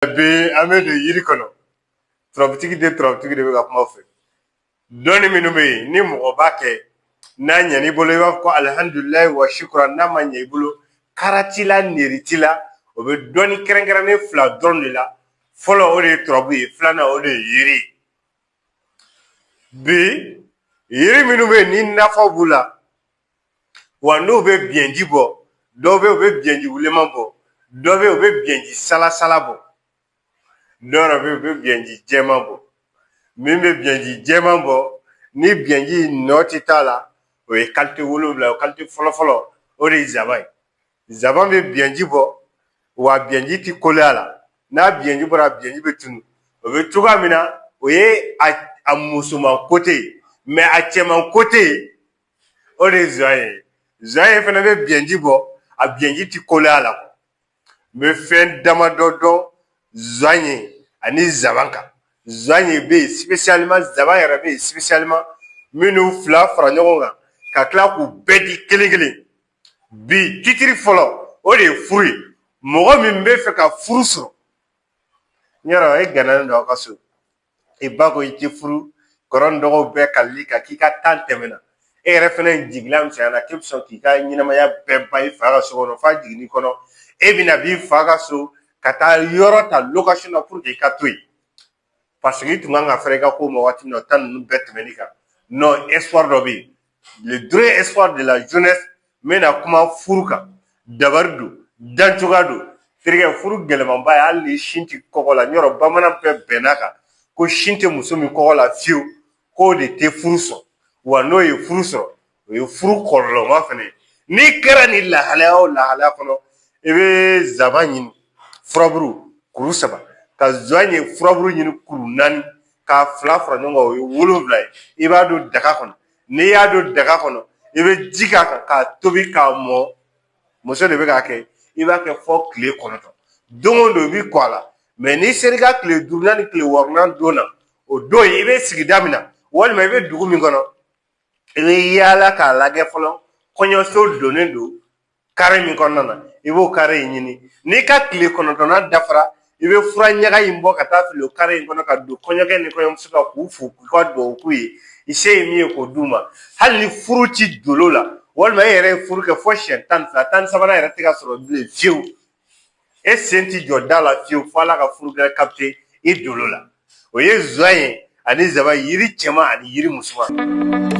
Bi an bɛ don yiri kɔnɔ. Turabutigi de, turabutigi de bɛ ka kuma fɛ. Dɔnni minnu bɛ yen ni mɔgɔ b'a kɛ, n'a ɲɛn'i bolo, i b'a fɔ ko alihamdulilayi wa shukura. N'a ma ɲɛ i bolo, kara t'i la, neri t'i la. O bɛ dɔnni kɛrɛnkɛrɛnnen fila dɔrɔn de la. Fɔlɔ, o de ye turabu ye. Filanan, o de ye yiri ye. Bi yiri minnu bɛ yen ni nafa b'u la, wa n'u bɛ biɲɛji bɔ, dɔw bɛ yen, u bɛ biɲɛji wuleman bɔ, dɔw bɛ yen, u bɛ biɲɛji salasala bɔ, dɔw yɛrɛ bɛ yen, u bɛ biɲɛji jɛman bɔ. Min bɛ biɲɛji jɛman bɔ, ni biɲɛji nɔ tɛ t'a la, o ye qualité 7. O qualité fɔlɔfɔlɔ, o de ye zaban ye. Zaban bɛ biɲɛji bɔ, wa biɲɛji tɛ koloya la. N'a biɲɛji bɔra, biɲɛji bɛ tunu. O bɛ cogoya min na, o ye a musoman côté ye. Mais a cɛman côté, o de ye zɔn ye. Zɔn ye fana bɛ biɲɛji bɔ, a biɲɛji tɛ koloya la. N bɛ fɛn damadɔ dɔn zɔn ye ani zaban kan. Zɔn ye bɛ yen spécialement, zaban yɛrɛ bɛ yen spécialement. Minnu fila fara ɲɔgɔn kan ka tila k'u bɛɛ di kelen kelen. Bi titre fɔlɔ, o de ye furu ye. Mɔgɔ min bɛ fɛ ka furu sɔrɔ, yɔrɔ e gananen don aw ka so, i ba ko i tɛ furu, kɔrɔ ni dɔgɔw bɛɛ kalili kan k'i ka tan tɛmɛna, e yɛrɛ fɛnɛ jigila misɛnyana k'e bɛ sɔn k'i ka ɲɛnamaya bɛɛ ban i fa ka so kɔnɔ f'a jiginni kɔnɔ, e bɛna b'i fa ka so ka taa yɔrɔ ta location na pour que i ka to yen, parce que i tun kan ka fɛrɛ i ka ko ma waati min na, o tan ninnu bɛɛ tɛmɛn'i kan. Non, espoir dɔ bɛ yen, le vrai espoir de la jeunesse. N bɛna kuma furu kan, dabari don, dan cogoya don. Terikɛ, furu gɛlɛmanba ye, hali ni sin tɛ kɔgɔ la. Yɔrɔ bamanan bɛɛ bɛnna kan ko sin tɛ muso min kɔgɔ la fiyewu, k'o de tɛ furu sɔrɔ. Wa n'o ye furu sɔrɔ, o ye furu kɔlɔlɔma fana ye. N'i kɛra nin lahalaya o lahalaya kɔnɔ, i bɛ zaban ɲini furaburu kuru 3, ka zɔn ye furaburu ɲini kuru 4, k'a fila fara ɲɔgɔn kan, o ye 7 ye. I b'a don daga kɔnɔ. N'i y'a don daga kɔnɔ, i bɛ ji k'a kan k'a tobi k'a mɔ. Muso de bɛ k'a kɛ. I b'a kɛ fɔ tile 9. Don o don i bɛ kɔ a la. Mais n'i sera i ka tile duurunan ni tile wɔɔrɔnan don na, o don i bɛ sigida min na walima i bɛ dugu min kɔnɔ, i bɛ yaala k'a lajɛ fɔlɔ, kɔɲɔso donnen don carré min kɔnɔna na, i b'o carré in ɲini. N'i ka tile 9nan dafara, i bɛ fura ɲaga in bɔ ka taa fili o carré in kɔnɔ, ka don kɔɲɔkɛ ni kɔɲɔmuso kan k'u fo, k'u ka dugawu k'u ye, i se ye min ye k'o d'u ma. Hali ni furu ti dolo la, walima e yɛrɛ ye furu kɛ fo siɲɛ 12, 13nan yɛrɛ tɛ ka sɔrɔ bilen fiyewu, e sen ti jɔ da la fiyewu fo Ala ka furu kɛ capter i dolo la. O ye zɔn ye ani zaban, yiri cɛman ani yiri musoman.